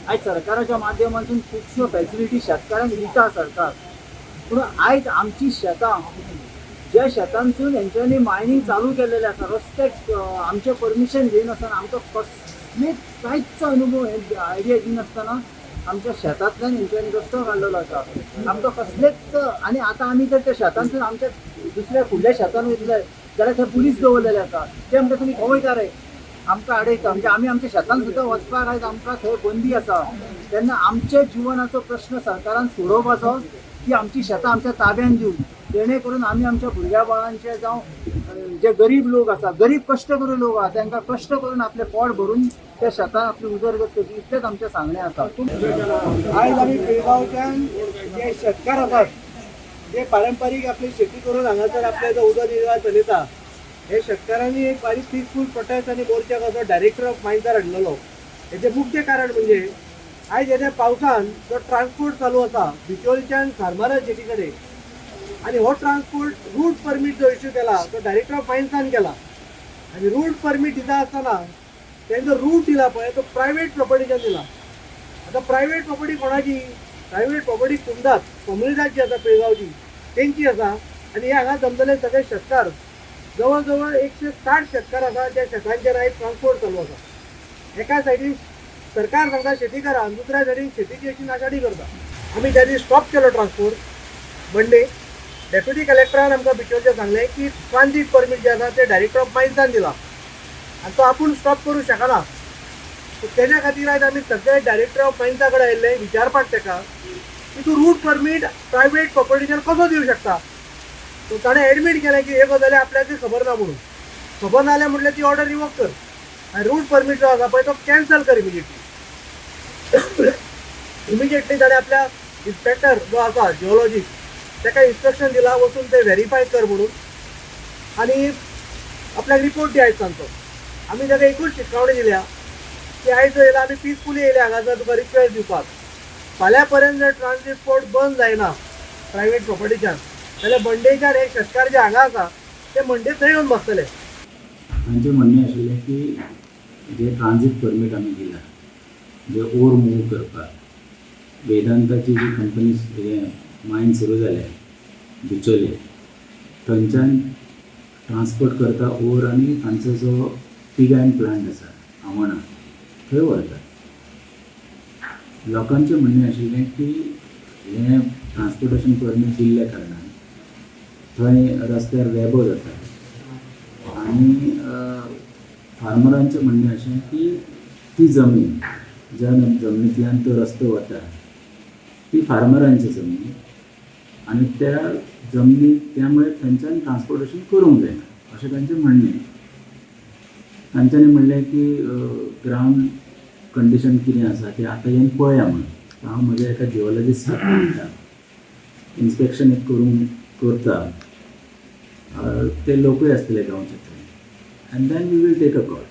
आयज सरकाराच्या माध्यमांतून खुबश्यो फॅसिलिटी शेतकाऱ्यांक दिता सरकार, पूण आयज आमची शेतां ज्या शेतांतसून हेंच्यांनी मायनींग चालू केलेलें आसा, रस्ते आमचें परमिशन घेयनासतना, आमकां कसलीच कांयच अनुभव हे आयडिया दिनासतना आमच्या शेतांतल्यान हेंच्यांनी रस्तो काडलेलो आसा. आमकां कसलेच, आनी आतां आमी जर त्या शेतांतसून आमच्या दुसऱ्या फुडल्या शेतान वयतले जाल्यार थंय पुलीस दवरलेले आसा, ते म्हणटा तुमी खंय वयता रे, आमकां आडयता. म्हणजे आमी आमच्या शेतान सुद्दां वचपाक आयज आमकां थंय बंदी आसा. तेन्ना आमच्या जिवनाचो प्रश्न सरकारान सोडोवपाचो की आमची शेतां आमच्या ताब्यान दिवन, जेणे करून आमी आमच्या भुरग्या बाळांचे जावं जे गरीब लोक आसा, गरीब कश्ट करून लोक आसा, तांकां कश्ट करून आपलें पोट भरून त्या शेतान आपली उदरगत करची, इतलेंच आमचें सांगणें आसा. आयज आमी पिळगांवच्यान जे शेतकार आसात, जे पारंपारीक आपली शेती करून हांगासर आपले जो उदरनिर्वाह चलयता, हे शेतकारांनी एक बारीक पिसफूल प्रोटेस्ट आनी मोर्चा कसो डायरेक्टर ऑफ मायन्सार हाडलेलो. हेचें मुख्य कारण म्हणजे आयज येद्या पावसान जो ट्रान्सपोर्ट चालू आसा बिचोलच्यान सारमारा जेटी कडेन, आनी हो ट्रान्सपोर्ट रूट परमीट जो इश्यू केला तो डायरेक्टर ऑफ मायन्सान केला, आनी रूट परमीट दिता आसतना तेंचो रूट दिला पळय तो प्रायवेट प्रॉपर्टीच्यान दिला. आतां प्रायवेट प्रॉपर्टी कोणाची? प्रायवेट प्रॉपर्टी कुमदात कोमुनिदाद जी आसा पिळगांवची तेंची आसा. आनी हे हांगा जमलेले सगळे शेतकार, जवळ जवळ 160 शेतकार आसा ज्या शेतांचेर आयज ट्रान्सपोर्ट चालू आसा. एका सायडीन सरकार सांगता शेती करा आनी दुसऱ्या सायडीन शेतीची अशी नाशाडी करता. आमी त्या दीस स्टॉप केलो ट्रान्सपोर्ट. मंडे डेप्युटी कलेक्टरान आमकां बिचोलचें सांगलें की ट्रान्जीट परमीट जें आसा तें डायरेक्टर ऑफ मायन्सान दिलां आनी तो आपूण स्टॉप करूं शकना. सो तेज्या खातीर आयज आमी सगळे डायरेक्टर ऑफ मायन्सा कडेन आयिल्ले विचारपाक तेका की तूं रूट परमीट प्रायवेट प्रॉपर्टीचेर कसो दिवं शकता. सो ताणें एडमीट केलें की हे गजाली आपल्याकय खबर ना म्हणून. खबर ना जाल्यार म्हटलें ती ऑर्डर रिवोक कर आनी रूट परमीट जो आसा पळय तो कॅन्सल कर इमिजिएटली. इमिजिएटली ताणें आपल्या इन्स्पेक्टर जो आसा जिओलॉजिस्ट तेका इन्स्ट्रक्शन दिला वचून ते व्हेरीफाय कर म्हणून आनी आपल्याक रिपोर्ट दी आयज सांजचो. आमी ताका एकूच शिटकावणी दिल्या की आयज येयला आमी पिसफुली येयले हांगासर तुका रिक्वेस्ट दिवपाक, फाल्यां पर्यंत जर ट्रान्सीट पोर्ट बंद जायना प्रायवेट प्रॉपर्टीच्यान जाल्यार मंडेच्यान हे शेतकार जे हांगा आसा ते मंडे थंय येवन बसतले. तांचें म्हणणें आशिल्लें की जे ट्रान्जीट परमीट आमी दिला जे ओर मूव करपाक, वेदांताची जी कंपनी हें मायन सुरू जाल्या बिचोले, थंयच्यान ट्रान्सपोर्ट करता ओर आनी तांचो जो पिग आयर्न प्लांट आसा आमोणा थंय व्हरतात. लोकांचें म्हणणें आशिल्लें की हें ट्रान्सपोर्टेशन परमीट दिल्ल्या कारणान थंय रस्त्यार रेबो जाता आनी फार्मरांचें म्हणणें अशें की ती जमीन ज्या जमनींतल्यान तो रस्तो वता ती फार्मरांची जमीन आनी त्या जमनी त्यामुळे थंयच्यान ट्रान्सपोर्टेशन करूंक जायना अशें तांचें म्हणणें. तांच्यांनी म्हणलें की ग्रावंड कंडिशन कितें आसा तें आतां येवन पळया म्हणून. हांव म्हज्या एका जिओलॉजिस्टाक म्हणटा इन्स्पेक्शन एक करूंक करता, ते लोकूय आसतले गांवचे थंय, and then we will take a call.